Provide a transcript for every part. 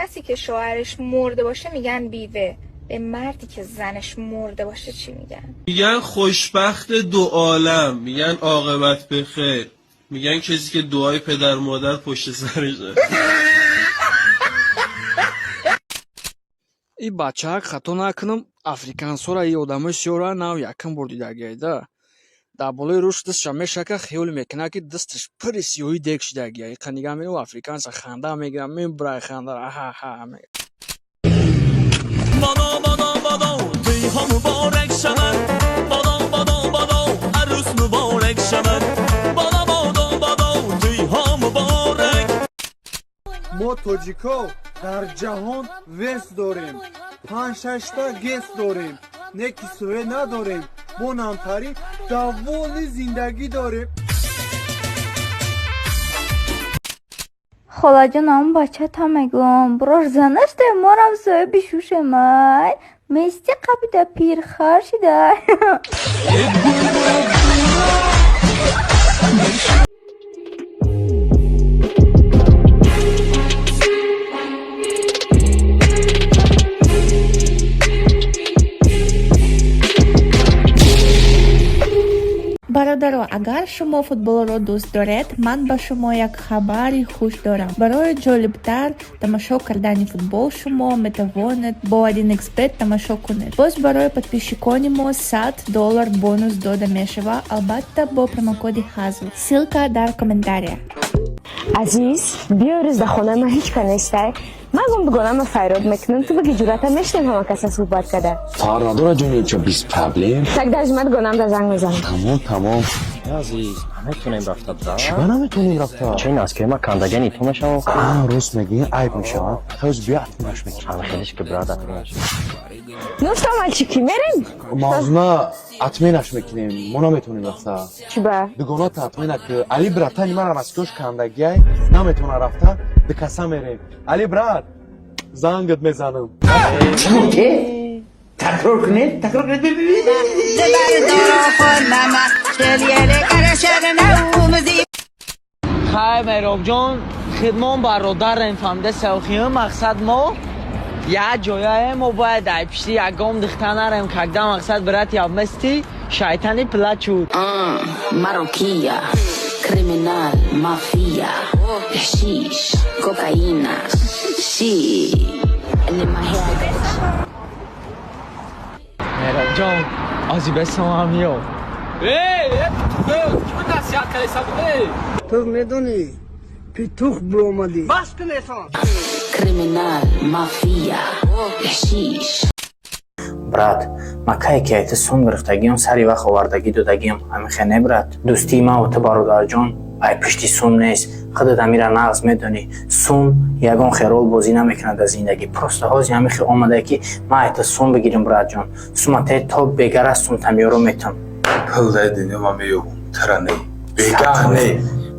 کسی که شوهرش مرده باشه میگن بیوه. به مردی که زنش مرده باشه چی میگن؟ میگن خوشبخت دو عالم، میگن عاقبت به خیر، میگن کسی که دعای پدر مادر پشت سرشه. И бачаак, хато накунам, африкансора, и одамои сиёра нав якум бор дидагиайда. Дар болои рӯш дастша мешака, хиёл мекунад, ки дасташ пури сиёҳӣ дек шидагия. Иқа нигаҳ мену, африканса ханда мегирам, мебурай хандара, ҳа-ҳа мега. Бодо, бодо, бодо, тӯйҳо муборак шавад. Бодо, бодо, бодо, арӯс муборак шавад. Бодо, бодо, бодо, тӯйҳо муборак. Мо тоҷико дар ҷаҳон вес дорем, панҷ-шашта ГЭС дорем, не ки свет надорем, бо намтарӣ даволи зиндагӣ дорем. Холаҷонам, бачата мегӯям, бирош занаште, морам соҳиби шушемай, мести қабида пирхар шида. Бародаро, агар шумо футболро дӯст доред, ман ба шумо як хабари хуш дорам. Барои ҷолибтар тамошо кардани футбол шумо метавонед бо 1xBet тамошо кунед. Боз барои подписчикони мо 100 доллар бонус дода мешавад, албатта, бо промокоди ХАЗЛ. Ссылка дар комментария. Азиз, биё, рӯз дар хонаи ман ҳеҷ ка нестай. Ман гум дугонама файрод мекунам, ту баги ҷуръата мешинем ҳама каса суҳбат карда. Фарқ надорад, ҷоничо, без проблем. Так, даже ман дугонам да занг мезанам. Тамом. Азиз, наметонем рафта да. Чиба наметонем рафта? Чӣ наскӯи ма кандагани ту мешавам. А, рост мегӯӣ, айб мешавад. Ҳоз биё, атминаш мекунем. Ҳама хелиш ки брат атминаш. Ну что, мальчики, мерем? Мавзуна атменаш мекунем, мо наметонем рафта. Чиба? Дугоната атмена ки Али братани мара наскӯш кандагиай, наметона рафта, дикаса мерем. Али брат, зангат мезанам. Такрор кунед, такрор кунед. Хай, Меҳробҷон, хидмон бародарем, фаҳмида савхиён, мақсад мо як ҷояем, мо бояд ай пишти ягом дихта нарем, когда мақсад братья вместе, шайтани плачут. Марокия, криминал, мафия, хашиш, кокаина, ши. And in my hair I got Меҳробҷон, ози бесомам ё. Ту медонӣ, петух биромадӣ. Криминал, мафия, хашиш. Брат, ма кае ки айта сум гирифтагиём, сари вақт овардагӣ додагиём, ҳамихе не, брат? Дӯстии ман ту, бародарҷон, ай пишти сум нест. Худат амира нағз медонӣ, сум ягон херол бозӣ намекунад дар зиндагӣ. Просто ҳози ҳамихе омадае, ки ман айта сум бигирим. Братҷон, сума те то бегара сум тамёро метам. Пул дар дунё ман меёбам, тара не, бегаҳ не,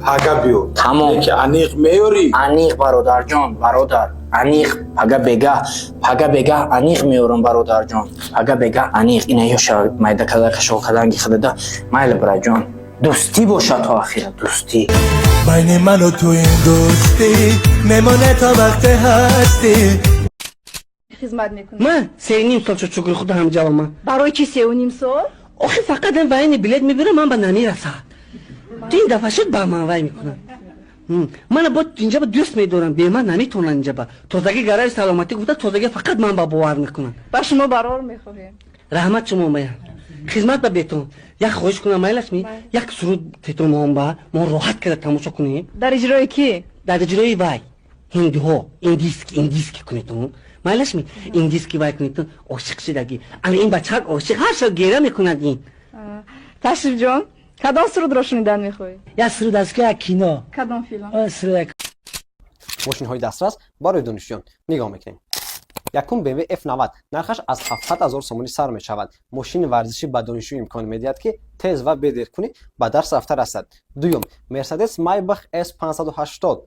пага биё. Тамом. Ки аниқ меёрӣ? Аниқ, бародарҷон, бародар, аниқ, пага бегаҳ, пага бегаҳ аниқ меёрам, бародарҷон, пага бегаҳ аниқ. Ина ёша майда када кашол каданги худада. Майли, братҷон, дӯстӣ бошад то ахира, дӯстӣ. Байни ману ту ин дӯстӣ мемонад то вақте ҳастӣ. Хизмат мекунӣ? Ман 3,5 сол шуд, шукри худо, ҳамҷава ман. Барои чӣ 3,5 сол? Охи, фақат ин вайни билет мебирам, ман ба намерасад. Ту ин дафъа шуд, ба ман вай мекунам. Мана бо инҷа ба дӯст медорам, бе ман наметавонанд. Инҷа ба тозагӣ гарави саломатӣ гуфта, тозагӣ фақат ман ба бовар мекунам. Ба шумо барор мехоҳем. Раҳмат шумо мая, хизмат ба бетон. Як хоҳиш кунам, майлаш ми? Як суруд тетон ба мо роҳат карда тамошо кунем. Дар иҷрои кӣ? Дар иҷрои вай ҳиндиҳо, индийский, индийский кунетон, майлаш ми? Индийский вай кунетон, ошиқ шидагӣ. Ана ин бачаак ошиқ, ҳар шаб гера мекунад ин. Ташрифҷон, кадом сурудро шунидан мехоҳӣ? Як суруд аз ки кино. Кадом филм? Суруд. Мошинҳои дастрас барои донишҷӯён нигоҳ мекунем. Якум, BMW F90, нархаш аз 700 ҳазор сомонӣ сар мешавад. Мошини варзишӣ ба донишҷӯ имкон медиҳад, ки тез ва бедеркунӣ ба дарс рафта расад. Дуюм, Мерседес Майбах S580,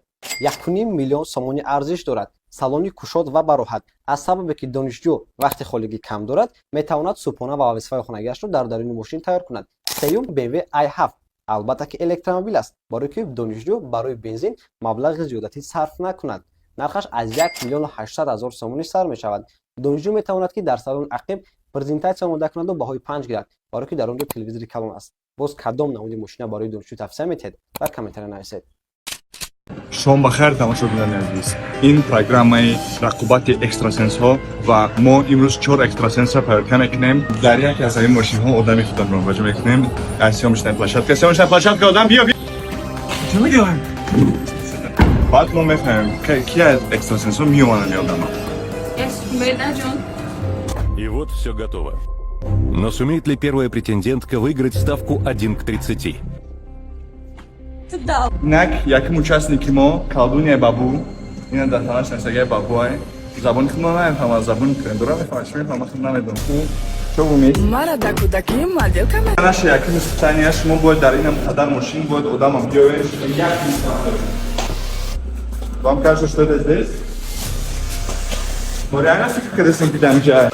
1,5 миллион сомонӣ арзиш дорад. Салони кушод ва бароҳат. Аз сабабе ки донишҷӯ вақти холигӣ кам дорад, метавонад субҳона ва вазифаи хонагиашро дар даруни мошин тайёр кунад. Сеюм, BMW i7, албатта ки электромобил аст, барое ки донишҷӯ барои бензин маблағи зиёдатӣ сарф накунад. Нархаш аз 1 миллиону 800 ҳазор сомонӣ сар мешавад. Донишҷӯ метавонад, ки дар салони ақиб презентатсия омода кунаду баҳои 5 гирад, барое ки дар он ҷо телевизори калон аст. Боз кадом намуди мошина барои донишҷӯ тавсия метиҳед, дар комментария нависед. Шом ба хайр, тамошобинони азиз. Ин программаи рақобати экстрасенсҳо ва мо имрӯз чор экстрасенсро проверка мекунем. Дар яке аз ҳамин мошинҳо одами худамро муроҷиа мекунем. Съёмочная площадка, съёмочная площадка, одам биё. Что мы делаем? Баъд мо мефаҳмем, ки аз экстрасенсҳо меомаданд ин одама. И вот все готово. Но сумеет ли первая претендентка выиграть ставку 1 к 30? Инак якум участники мо, колдунья бабу. Ина дар танаш нависагиа бабуай. Забони худро намефаҳмад, забони трендора мефаҳмад, чӣ мефаҳмад, худ намедонам. Чо умед? Мара да кӯдакӣ моделка. Наша якум испытания: шумо бояд дар инам қадар мошин бояд одамам биёвед. Як минут. Вам кажется, что это здесь? Ну реально фикр кардастем, ки дар инҷа.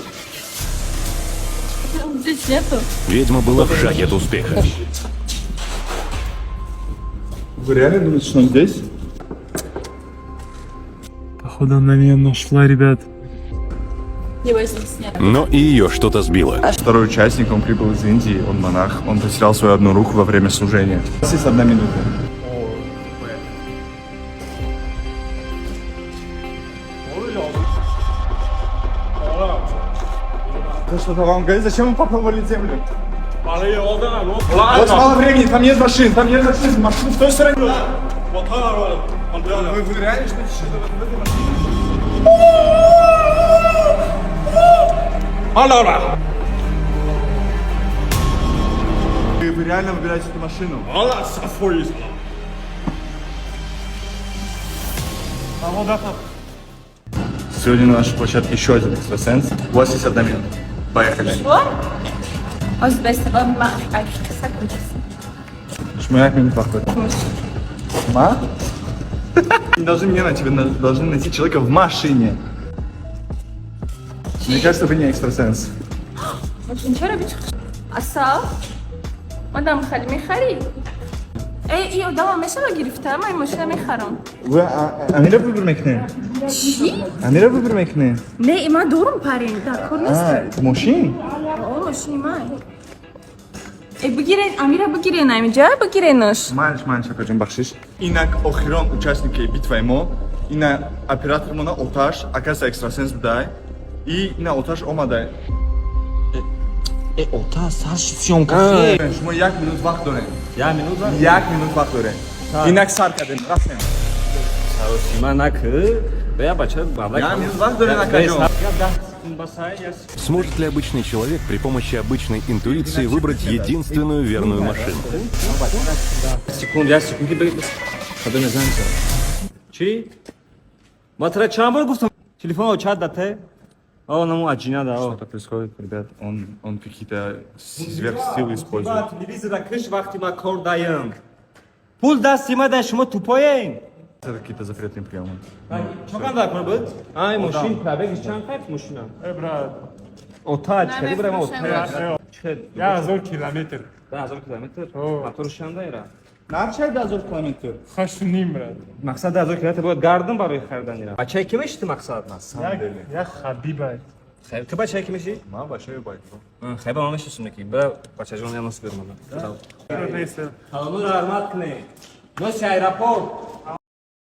Здесь нету. Ведьма была в шаге от успеха. Вы реально думаете, что он здесь? Походу, она меня нашла, ребят. Не возьмись, нет. Но и ее что-то сбило. Второй участник, он прибыл из Индии, он монах, он потерял свою одну руку во время служения. У вас есть одна минута. Это что-то вам говорит? Зачем вы попробовали землю? Вот мало времени, там нет машин, там нет машин, машины в той стороне. Вы реально что в этой машине? Вы реально выбираете эту машину? Сегодня на нашей площадке еще один экстрасенс. У вас есть одна минута. Поехали. Шумо як минут вақт доред. Ма? Не должны меня найти, вы должны найти человека в машине. Мне кажется, вы не экстрасенс. Чаро бич? Асал? Мадам хали мехарӣ? Эй, и одама мешава гирифта, ман мошина мехарам. Вы Амира выбор мекунед? Чӣ? Амира выбор мекунед? Не, ман дорум парин, дар кор нест. А, мошин? О, мошини ман. Э, бигирен, Амира бигирен, амиҷа бигиренаш. Манш, манш, акаҷон, бахшиш. Инак охирон участники битваи мо, ина оператор мона Оташ, акаса экстрасенс будай. И ина Оташ омадай. Э, Оташ, сар шид съёмка. Шумо як минут вақт дорем. Як минут вақт? Як минут вақт дорем. Инак сар кардем, рафтем. Саросима накӣ. Бя бача баблак. Як минут вақт дорем, акаҷон. Сможет ли обычный человек при помощи обычной интуиции выбрать единственную верную машину? Секунд, я секунд, ки кадом занг зад. Чӣ? Ма тра чанд бор гуфтам, телефон очад дате? О, наму аҷина да. Что-то происходит, ребят, он какие-то сверхсилы использует. Телевизора киш вақти ма кор даям. Пул дасти ма да, шумо тупоем. Это какие-то запретные приемы. Чокан дар кор буд? Ай, мошин пробегиш чанд қайф мошина? Э, брат. Отач, хеле брам отач. 1000 километр. 1000 километр? Моторш чанд ира? Нарчай 1000 километр? 8,5, брат. Мақсад 1000 километр бояд гардам барои харидан ира. Бачаи ки меши ту мақсад? Як хабиба. Хайр, ту бачаи ки меши? Ман бачаи байко. Хайр, ман мешисум ки. Бра бачаҷон я нос бермана. Салону раҳмат кунед. Носи аэропорт.